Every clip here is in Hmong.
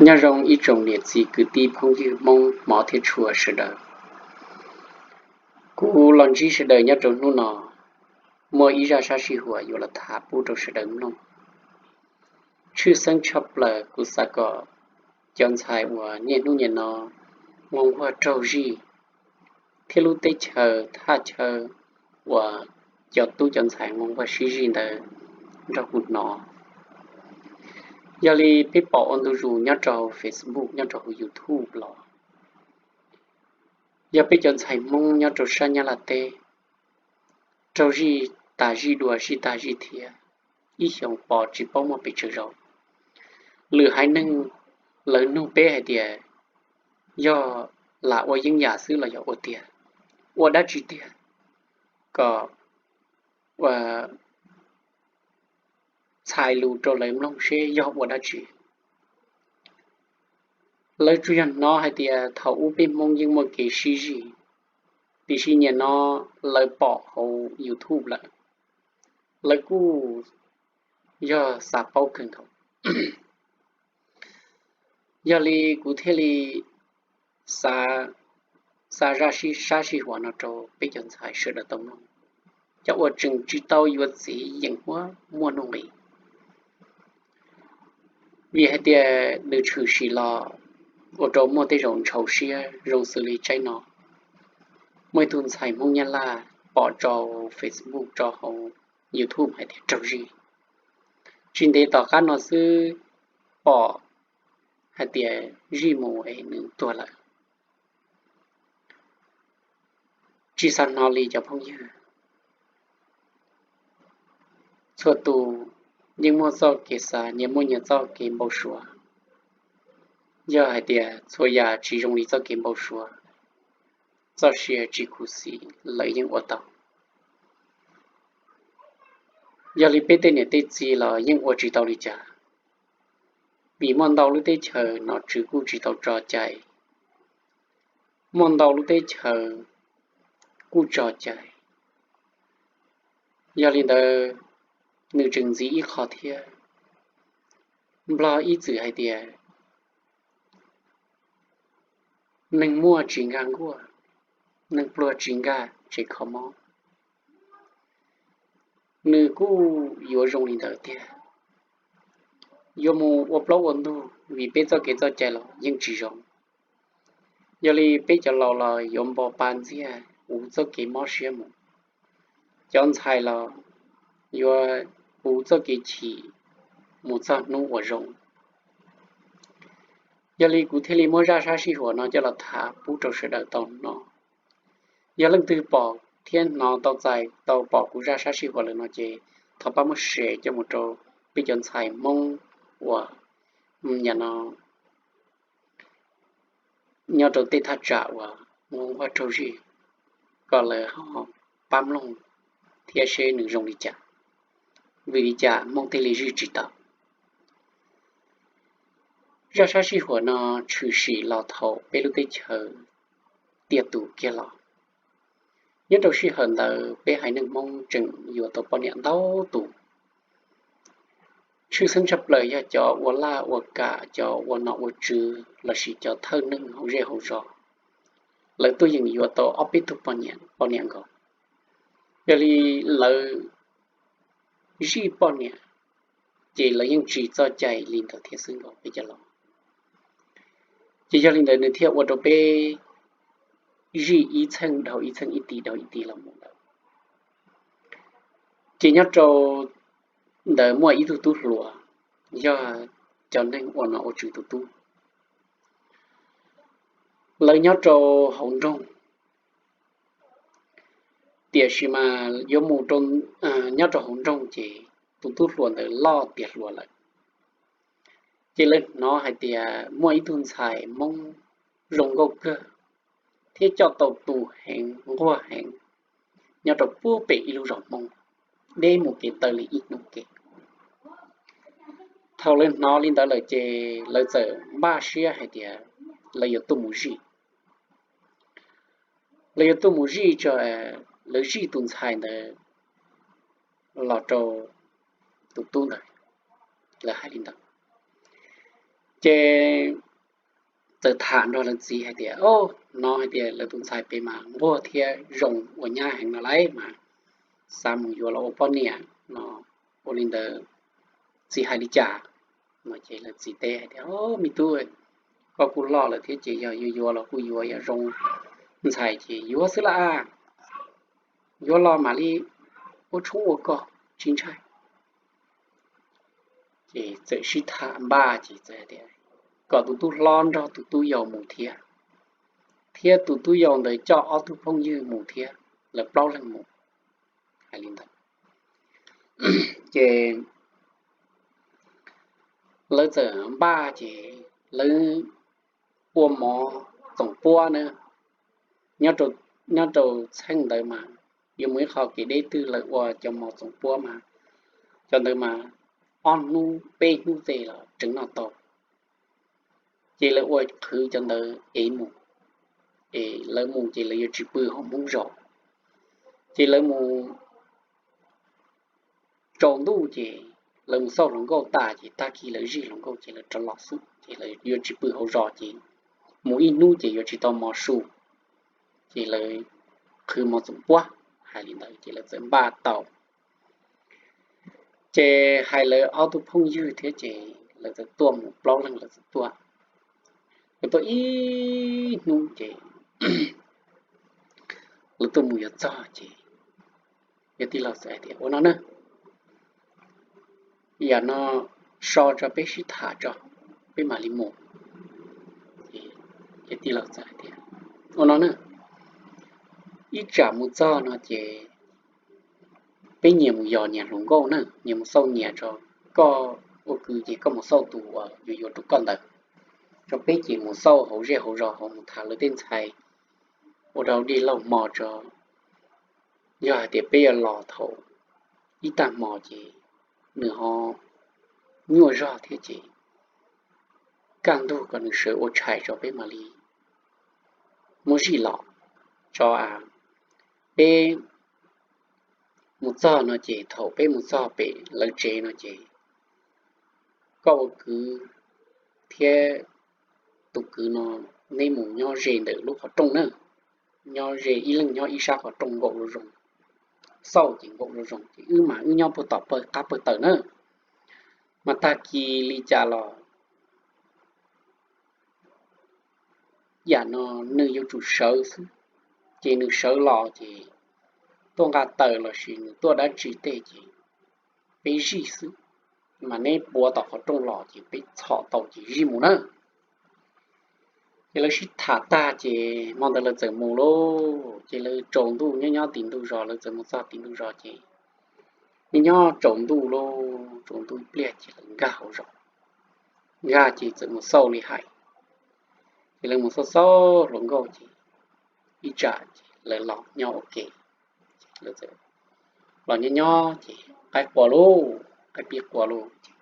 Nyob zoo ib tsoom niam txiv kwv tij phooj ywg Hmoob hmov thiab tshua sawv daws. Kuv los ntsib sawv daws nyob rau hnub no, muaj ib zaj sab sij huam yuav los tham pub rau sawv daws mloog. Tshwj xeeb tshaj plaws kuv xav kom cov ntxhais uas niaj hnub niaj no muaj nquag raug zij thiab lub teb chaws thaj chaw uas cov tub cov ntxhais muaj nquag sib zij ntawd nrog kuv hnov. Yog li peb pom ua ntu zus nyob rau Facebook, nyob rau hauv YouTube los yog peb cov ntxhais Hmoob nyob rau sab Nyab Laj teb raug zij tas zij dua, zij tas zij thiab, ib xyoos pom tsis paub muaj pes tsawg zaus. Lwm haiv neeg lawv nug peb hais tias yog lam ua yeeb yam xwb los yog ua tiag, ua dab tsi tiag, kom ua txhais lus rau lawv mloog seb yog ua dab tsi. Lawv tsuas yog hnov hais tias thaum ub peb Hmoob yeej muaj kev sib zij, tiam sis niaj no lawv pom hauv YouTube lawm, lawv kuj yog xav paub kawg nkaus. Yog li kuv thiaj li xa zaj sab sij huam no rau peb cov ntxhais sawv daws tau mloog, cov uas tseem tsis tau yuav txiv yeem huab muaj nuj nqis. Vim hais tias nws tshwm sim los ua rau muaj tej zaum ntshau siab zoo xws li tsaib no. Muaj ib tug ntxhais Hmoob Nyab Laj pom rau Facebook, rau hauv YouTube hais tias raug zij. Tsis ntev tom qab no xwb pom hais tias zij mus es nws tuag lawm. Tsis xav hnov li cov phooj ywg. Txhua tus yeej muaj txoj kev xav, nyias muaj nyias txoj kev npau suav. Yog hais tias txhua yam tsis zoo li txoj kev npau suav, txoj sia tsis khuv xim lawv yeej ua tau. Yog li peb tej niam tej txiv los yeej ua tsis tau li cas, vim muaj ntau lub teb chaws nom tswv kuj tsis tau tso cai, muaj ntau lub teb chaws kuj tso cai. Yog li ntawd, nws tseem ntxiv ib qho thiab. Nplog ib txwm hais tias neeg muaj tsis nkag nkuaj, neeg pluag tsis nkag tsev kho mob. Nws kuj yuav zoo li ntawd tiag, yuav mus ua plaub ua ntug vim peb txoj kev txoj cai los yeej tsis zoo. Yog li peb cov laus los yuav npo pa ntxiag uv txoj kev mob siab mus, cov ntxhais los yuav uv txoj kev chim mus txog hnub uas zoo. Yog li kuv thiaj li muab zaj sab sij huam no coj los tham pub rau sawv daws tau hnov. Yog leej twg pom thiab hnov tau txais tau pom kuv zaj sab sij huam lawm no ces thov pab muab share coj mus rau peb cov ntxhais Hmoob uas nyob rau tej thaj tsam uas nquag raug zij, kom lawv ho pab mloog thiab seb nws zoo li cas, vim li cas Hmoob thiaj li zij tsis tau. Zaj sab sij huam no tshwm sim los thaum peb lub teb chaws tiaj tus kiag los. Nyob rau sij hawm ntawd peb haiv neeg Hmoob tseem yuav tau poj niam ntau tus. Tshwj xeeb tshaj plaws yog cov ua laj ua kam, cov ua nom ua tswv lossis cov thawj neeg hauv zej hauv zos, lawv tuaj yeem yuav tau ob peb tug poj niam nkaus. Yog li lawv zij poj niam ces lawv yeej tsis txoj cai li ntawd thiab xwb nkaus peb cov laus. Ces yog li ntawd nws thiaj ua rau peb zij ib txheej dhau ib txheej, ib tis dhau ib tis los mus lawm. Ces nyob rau ntawd muaj ib tug tub hluas, yog cov neeg ua nom ua tswv tus tub. Lawv nyob rau hauv nroog, tiam sis mas yuav mus rau, nyob rau hauv nroog ces tus tub hluas ntawd loj tiav hluas lawm. Ces lawv hnov hais tias muaj ib tug ntxhais Hmoob zoo nkauj kawg thiab coj tau tus heev nquag heev nyob rau puag pem ib lub zos Hmoob, deb mus kev taw li ib hnub kev. Thaum lawv hnov li ntawd lawm ces lawv txawm npaj siab hais tias lawv yuav tuaj mus zij. Lawv yuav tuaj mus zij, lawv zij tus ntxhais ntawd los rau tus tub ntawd, lawv hais li ntawd. Ces txawm tham nrog lawv txiv hais tias, o, no hais tias lawv tus ntxhais pem mas nquag thiab zoo ua nyab heev no lauj, mas xav mus yuav los ua poj niam no, ua li ntawd txiv hais li cas? No ces lawv txiv teb hais tias, o, me tub, koj kuj loj lawm thiab ces yog yuav yuav los kuj yuav, yog zoo ntxhais ces yuav xwb lauj, yuav los mam li ua tshoob ua kos tsis ntshai. Ces txawm sib tham npaj ces txawm tias kom tus tub hlob nrog tus tub yau mus thiab, thiab tus tub yau ntawd coj ob tug phooj ywg mus thiab, lawv plaub leeg mus. Hais li ntawd ces lawv txawm npaj ces lawv ua mov txoom puab na, nyob rau txheej ntawd mas yuav mus ib qho kev deb twg lawv ua cov mov txoom puab mas cov ntawd mas ob hnub peb hnub tej los tseem noj tau. Ces lawv ua qhwv cov ntawd es mus, es lawv mus ces lawv yuav tsis pw hauv hmoob zos, ces lawv mus tsaus ntuj ces lawv mus xauj hluas nkauj tas ces tag kis lawv zij hluas nkauj ces lawv rov los xwb, ces lawv yuav tsis pw hauv zos ces mus ib hnub ces yuav tsis tau mov su, ces lawv qhwv mov txoom puab. Hais li ntawd ces lawv txawm npaj tau, ces hais lawv ob tug phooj ywg thiab ces lawv txawm tuaj mus plaub leeg, lawv txawm tuaj, lawv tuaj ib hnub ces lawv tuaj mus yuav txog ces yawg tij laug txawm hais tias, ua no na, yam no so tso peb sib tham tso, peb mam li mus. Yawg tij laug txawm hais tias, ua no na, ib tsam mus txog no ces peb nyias mus yos nyias hluas nkauj na, nyias mus xauj nyias tso, koj ua kwv ces koj mus xauj tus uas yuav yuav rau koj ntawd, tso peb ces mus xauj hauv zej hauv zos hauv mus tham lawv tej ntxhais ua rau dej laug hmo tso. Yog hais tias peb yuav los thaum ib tag hmo ces nws ho nyuaj zog thiab ces kaj ntug kom nws sawv ua tshais tso peb mam li muab zij los. Tso a, peb mus txog no ces thaum peb mus txog pem lawv tsev no ces koj ua kwv thiab tus kwv no neb mus nyob ze ntawm lub qhov rooj na, nyob ze ib leeg nyob ib sab qhov rooj nkaum zoo zoo, xauj ces nkaum zoo zoo ces wb mas wb nyob puag tom pawg qab pawg taws na. Mas tag kis li cas los yam no nws yuav tsum sawv xwb, ces nws sawv los ces tuaj nqa taws lossis nws tuaj dab tsi tej ces peb zij xwb, mas neb puav tom qhov rooj los ces peb txhom tau ces zij mus na. Ces lawv sib tham tag ces hmo ntawd lawv txawm mus lauj, ces lawv tsaus ntuj nyob nyob tim ntug zos, lawv txawm mus txog tim ntug zos ces nyob nyob tsaus ntuj lauj, tsaus ntuj ib pliag ces lawv nkag hauv zos, nkag ces txawm mus xauj li hais, ces lawv mus xauj xauj hluas nkauj ces ib tsam ces lawv los nyob ua ke, lawv txawm los nyob nyob ces qaib qua lauj, qaib pib qua lauj ces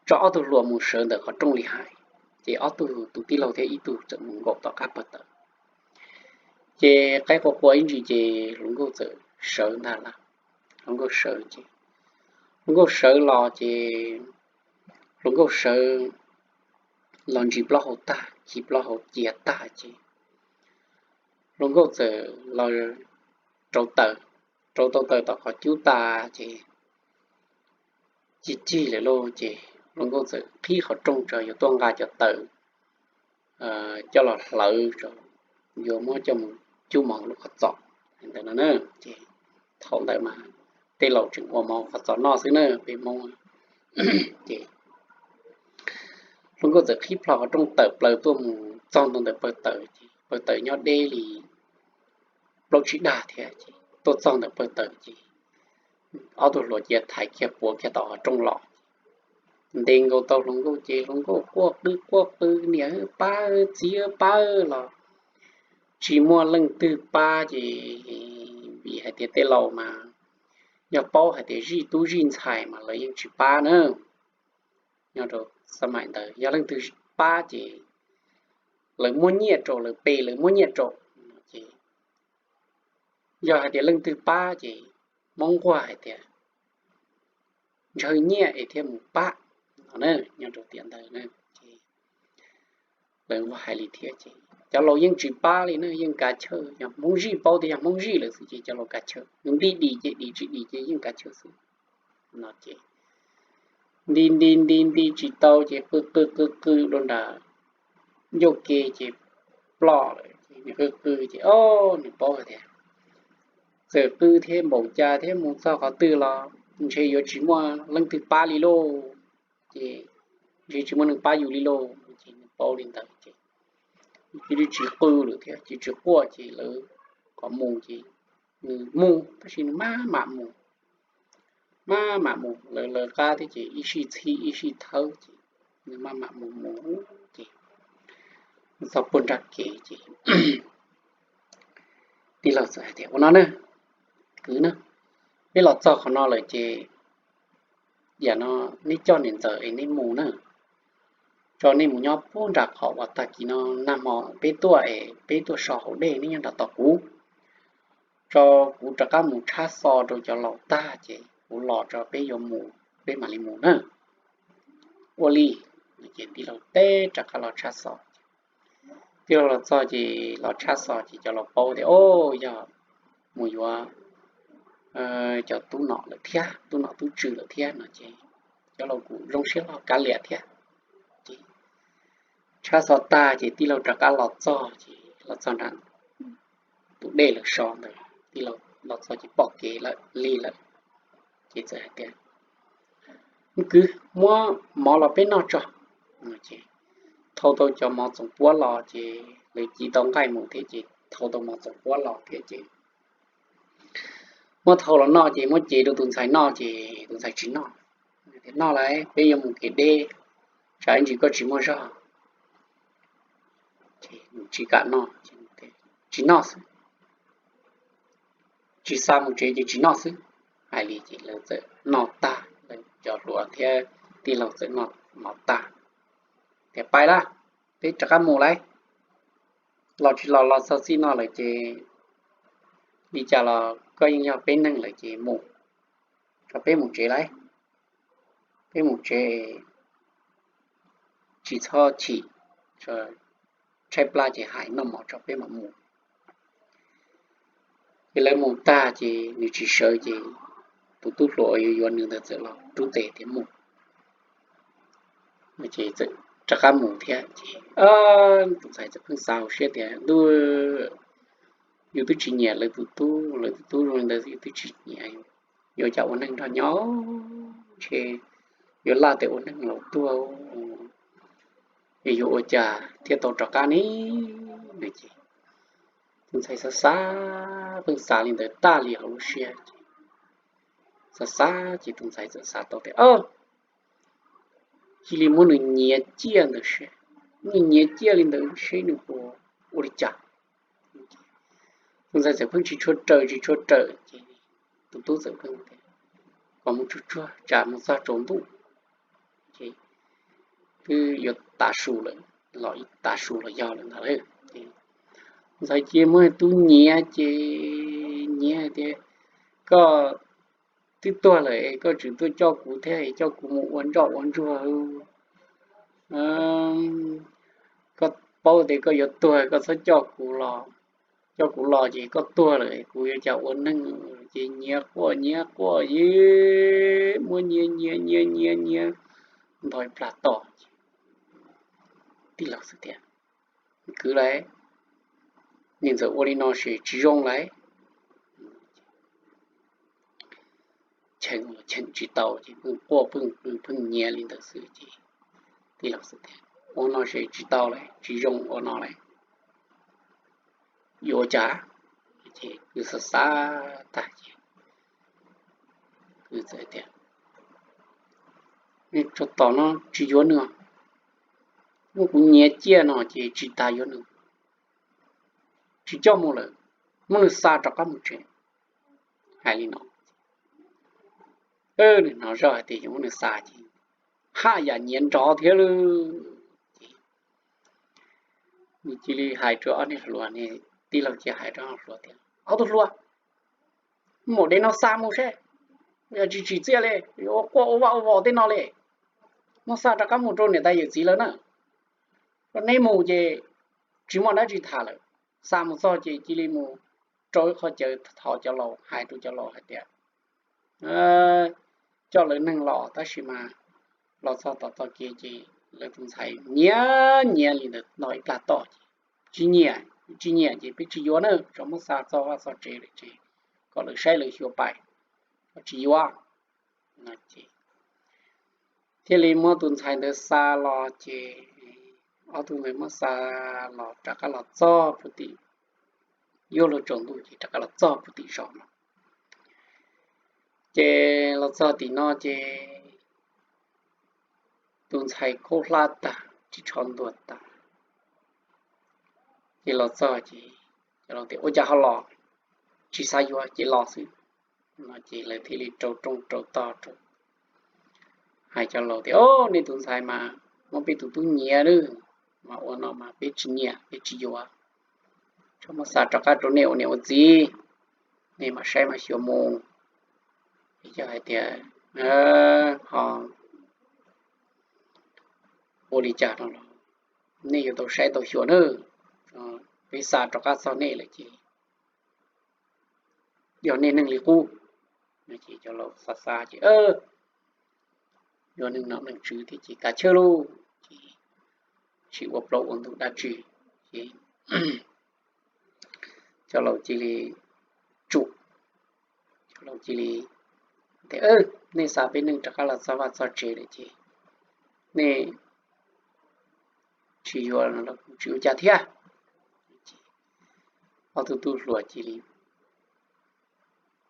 tso ob tug hluas mus sawv ntawm qhov rooj li hais, ces ob tug tus tij laug thiab ib tug txawm mus nkaum tom qab pawg taws. Ces qaib qua qua ib ntsis ces hluas nkauj txawm sawv ntag lauj, hluas nkauj sawv ces, hluas nkauj sawv los ces, hluas nkauj sawv los ntsis plaub hau tag, khi plaub hau cia tag ces hluas nkauj txawm los rauv taws, rauv tau taws tom qhov cub tas ces cig cig lawm lauj ces hluas nkauj txawm qhib qhov rooj tso yuav tuaj nqa cov taws coj los hlawv tso, yuav muab coj mus cub mov lub qhov txos ntawd no na. Ces thaum ntawd mas tej laus tseem ua mov qhov txos noj xwb na peb Hmoob. Ces hluas nkauj txawm qhib plho qhov rooj tawm plaws tuaj mus txog ntua ntawm pawg taws ces pawg taws nyob deb li plaub tsib dag thiab ces tuaj txog ntawm pawg taws ces ob tug hluas cia thaiv kiag puav kiag tom qhov rooj los. Ntes nkaus tau hluas nkauj ces hluas nkauj quaj qw quaj qw, niam pab, txiv pab los tsis muaj leej twg pab ces vim hais tias tej laus mas yog paub hais tias zij tub zij ntxhais mas lawv yeej tsis pab na. Nyob rau xab maim ntawd yog leej twg pab ces lawv muab nyiaj rau, lawv pe lawv muab nyiaj rau ces yog hais tias leej twg pab ces Hmoob nquag hais tias ntshaw nyiaj es thiaj mus pab. no na, nyob rau tiam ntawd na. Ces lawv hais li thiab ces cov laus yeej tsis pab li na, yeej kav chawj, yog Hmoob zij, paub tias yog Hmoob zij lawm xwb ces cov laus kav chawj, nws nti dim ces dim, tsis dim ces yeej kav chawj xwb. No ces nti nti nti nti tsis tau ces qw qw qw qw dua nram ncauj ke ces ploj lawm ces nws qw qw ces o, nws paub tias txawm qw thiab npaum cas thiab mus txog qhov twg los ntshe yuav tsis muaj leej twg pab li lauj. Ces ntshe tsis muaj neeg pab yus li lauj. Ces nws paub li ntawd ces cia li tsis qw lawm thiab, ces tsis quaj ces lawv kom mus ces nws mus tab sis nws maj mam mus, maj mam mus, lawv lawv qab thiab ces ib sij txhib ib sij thawb ces nws maj mam mus mus ces txog puag nram kev ces tij laug txawm hais tias, ua no na, kwv na, neb los txog qhov no lawm ces yam no neb coj niam ntxawm es neb mus na, tso nej mus nyob puag nram qhov uas tag kis no nag hmo peb tuaj es peb tuaj so hauv dej, neb nyob nram tos kuv, tso kuv rov qab mus tshab xo rau cov laus tag ces kuv los tso peb yuav mus, peb mam li mus na. Ua li, ces tij laug teb rov qab los tshab xo. Tij laug los txog ces los tshab xo ces cov laus paub tias o, yog mus yuav cov tub nom lawm thiab, tub nom tub tswv lawm thiab no ces cov laus kuj zoo siab hlo kav liam thiab. Ces tshab xo tag ces tij laug rov qab los txog ces los txog nram tus dej lawv so ntawd, tij laug los txog ces pom kev lawm li lawm. Ces txawm hais tias, kwv, muab mov los peb noj tso. Ces thau tau cov mov txoos puab los ces lawv ci tau nqaij mus thiab ces thau tau mov txoos puab los thiab ces muab thau los noj ces muab cev rau tus ntxhais noj ces tus ntxhais tsis noj. Noj lawm, peb yuav mus kev deb, tsam ib ntsis koj tsis muaj zog. Tsis kam noj, tsis noj xwb, tsis xa mus tsev ces tsis noj xwb. Hais li ces lawv txawm noj tag, lawv cov hluas thiab tij laug txawm noj mov tag, tias, pais lawm, peb rov qab mus lawm. Los tsis los los txog txij no lawm ces li cas los koj yeej yog peb neeg lawm ces mus, kom peb mus tsev lawm, peb mus tsev, tsis txhob chim, tshaib plab ces hais noj mov tso peb mam mus. Ces lawv mus tag ces nws tsis sawv ces tus tub hluas uas yuav yuav nws ntawd txawm los rub tes tias mus. Ces txawm rov qab mus thiab ces tus ntxhais txawm pheej xav hauv siab tias, ntuj, yus twb tsis nyiam lawv tus tub, lawv tus tub zoo li ntawd yus twb tsis nyiam, yuav cas ua neeg nrog nyob, ntshe yuav laj tias ua neeg laus tuag, es yuav ua cas thiaj tau rov qab ne? Ces tus ntxhais xav xav, pheej xav li ntawd tag li hauv lub siab. Xav xav ces tus ntxhais txawm xav tau tias, cia li muab nws nyiav ciaj ntawd seb, muab nws nyiav ciaj li ntawd seb nws puas ua li cas. Tus ntxhais txawm pheej tsis tshua raws tsis tshua raws ces tus tub txawm pheej tias, kom mus tsuag tsuag tsam mus txog tsaus ntuj ces twb yuav tav su lawm, los ib tav su los yog lawm ntag lauj. Tus ntxhais cia muab tub nyiav ces nyiav tias, koj twb tuag lawm es koj tseem tuaj coj kuv thiab es coj kuv mus ua ntsoj ua ntsuag. Koj paub tias koj yuav tuag koj txhob coj kuv los, coj kuv los ces koj tuag lawm kuv yuav cas ua neeg. Ces nyiav quaj nyiav quaj, muab nyiav nyiav nyiav nyiav nyiav ntho ib plag tom ces tij laug xav tias, kwv lauj, niam ntxawm ua li no ces tsis zoo lauj. Cheem los cheem tsis tau ces pheej quaj pheej qw pheej nyiav li ntawd xwb ces tij laug xav tias, ua no ces tsis tau lauj, tsis zoo ua no lauj, yuav ua cas? Ces kwv xav xav tag ces kwv txawm tias, tsuas tom no tsis yuav nws, muab kuv nyiav ciaj no ces tsis tas yuav nws, tsis coj mus lawm, muab nws xa rov qab mus tsev. Hais li no, nws hnov zoj hais tias yuav muab nws xa ces haj yam nyiav nrov thiab lauj. Ces nws cia li hais rau ob niag hluas, tij laug cia hais rau ob hluas tias, ob tug hluas, mus de no xa mus seb, yog tsis tsim txiaj li yuav ua quaj ua vaj ua vos tej no li. muab xa rov qab mus rau niam tais yawm txiv lawm na. Rau neb mus ces tsis muaj dab tsi tham lawm. Xa mus txog ces cia li mus rau ib qho cawv thov cov laus, hais rau cov laus hais tias coj lawv neeg los, tab sis mas los txog tom tog kev ces lawv tus ntxhais nyiav nyiav li ntawd no ib plag toj ces tsis nyiam, tsis nyiam ces peb tsis yuav na, tso muab xa txog vaj txog tsev lawm ces kom lawv saib lawv xyuas pais, kom tsis yuav. Thiaj li muab tus ntxhais ntawd xa los ces ob tug ntawd muab xa los rov qab los txog puag tim, yuav luag tsaus ntuj ces rov qab los txog puag tim zos no. Ces los txog tim no ces tus ntxhais khaub hlab tag, ris tsho ntuag tag, ces los txog ces cov laus tias ua cas ho los, tsis xav yuav ces los xwb no. Ces lawv thiaj li rau rooj rau tog rau, hais cov laus tias o, nej tus ntxhais mas muab peb tus tub nyiav lawm, mas ua no mas peb tsis nyiam peb tsis yuav, tso muab xa rov qab rau nej ua niam ua txiv, nej mam saib mam xyuas mus. Yog hais tias ho ua li cas no los nej yuav tau saib tau xyuas na, peb xa rov qab txog nej lawm ces yog nej neeg li qub. Cov laus xav xav ces yog neeg nom neeg tswv thiab ces kav chawj lauj, ces tsis ua plaub ua ntug dab tsi ces cov laus cia li tsum, cov laus cia li tias nej xa peb neeg rov qab los txog vaj txog tsev lawm ces nej tsis yuav los kuv tsis ua cas thiab. Ob tug tub hluas cia li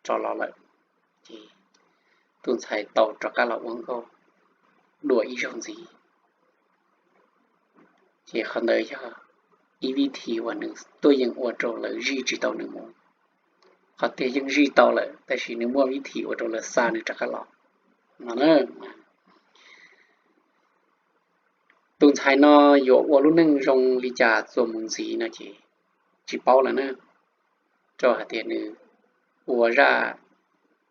rov los lawm ces tus ntxhais tau rov qab los ua nkauj dua ib zaug ntxiv. Ces qhov ntawd yog ib vib thim uas nws tuaj yeem ua rau lawv zij tsis tau nws mus. Qhov tiag yeej zij tau lawm tab sis nws muaj vib thim ua rau lawv xa nws rov qab los no. Tus ntxhais no yuav ua lub neej zoo li cas txuas mus ntxiv no ces tsis paub lawm na, rau hais tias nws ua zaj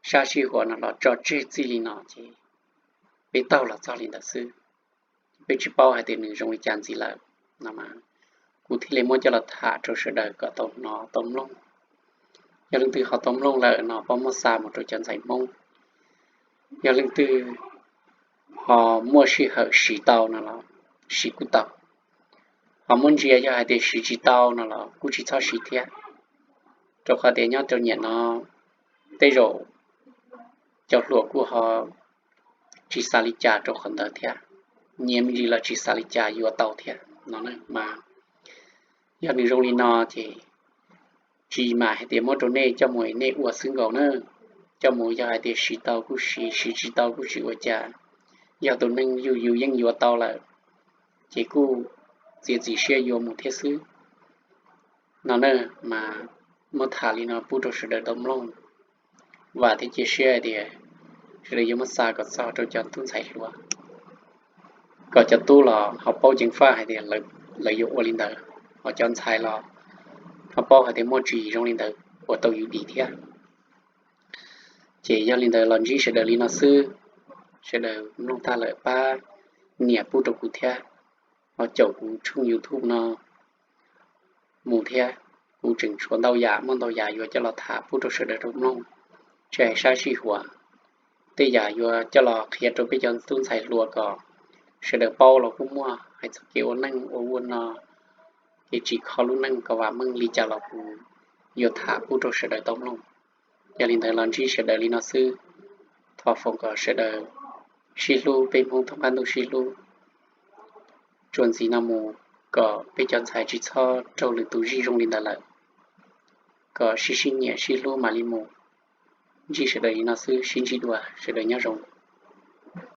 sab sij huas no los tso tseg txij li no ces peb taug los txog li ntawd xwb. Peb tsis paub hais tias nws zoo li cas ntxiv lawm no mas kuv thiaj li muab coj los tham rau sawv daws kom tau hnov tau mloog. Yog leej twg ho tau mloog lawm no pab muab xa mus rau cov ntxhais Hmoob. Yog leej twg ho muaj sij hawm siv tau no los siv kuj tau. Ho muab ntsia yog hais tias siv tsis tau no los kuj tsis txhob siv thiab, rau qhov tias nyob rau niaj no tej zaum cov hluas kuj ho tsis xav li cas rau qhov ntawd thiab, nyiam me ntsis los tsis xav li cas yuav tau thiab no mas. Yog nws zoo li no ces tsis mam hais tias muab rau nej coj mus nej ua xwb nkaus na. Coj mus yog hais tias siv tau kuj siv, siv tsis tau kuj tsis ua cas. Yog tus neeg yus yus yeej yuav tau lawm ces kuj txiav txim siab yuav mus thiab xwb no na. Mas muab tham li no pub rau sawv daws tau mloog. Vam thiab cia siab hais tias sawv daws yuav muab xa kom txog rau cov tub ntxhais hluas, kom cov tub los ho paub ceev faj hais tias lawv yuav ua li ntawd, ho cov ntxhais los ho paub hais tias muaj tsis zoo li ntawd ua tau yus dim thiab. Ces yog li ntawd los ntsib sawv daws li no xwb. Sawv daws mloog tag lawm pab nias pub rau kuv thiab, ho caum kuv tshooj YouTube no mus thiab. Kuv tseem tshuav ntau yam, muaj ntau yam yuav coj los tham pub rau sawv daws tau mloog, tsis hais sab sij huas. Tej yam yuav coj los qhia rau peb cov tub ntxhais hluas kom sawv daws paub los kuj muaj, hais txog kev ua neej ua ua no, kev tsim kho lub neej kom vam meej li cas los kuv yuav tham pub rau sawv daws tau mloog. Yog li ntawd los ntsib sawv daws li no xwb. Thov foom kom sawv daws sib hlub, peb Hmoob thoob qab ntuj sib hlub. Txuas ntxiv no mus kom peb cov ntxhais tsis txhob raug lwm tus zij zoo li ntawd lawm, kom sib sib nyiam sib hlub mam li mus. Ntsib sawv daws li no xwb, sib ntsib dua, sawv daws nyob zoo.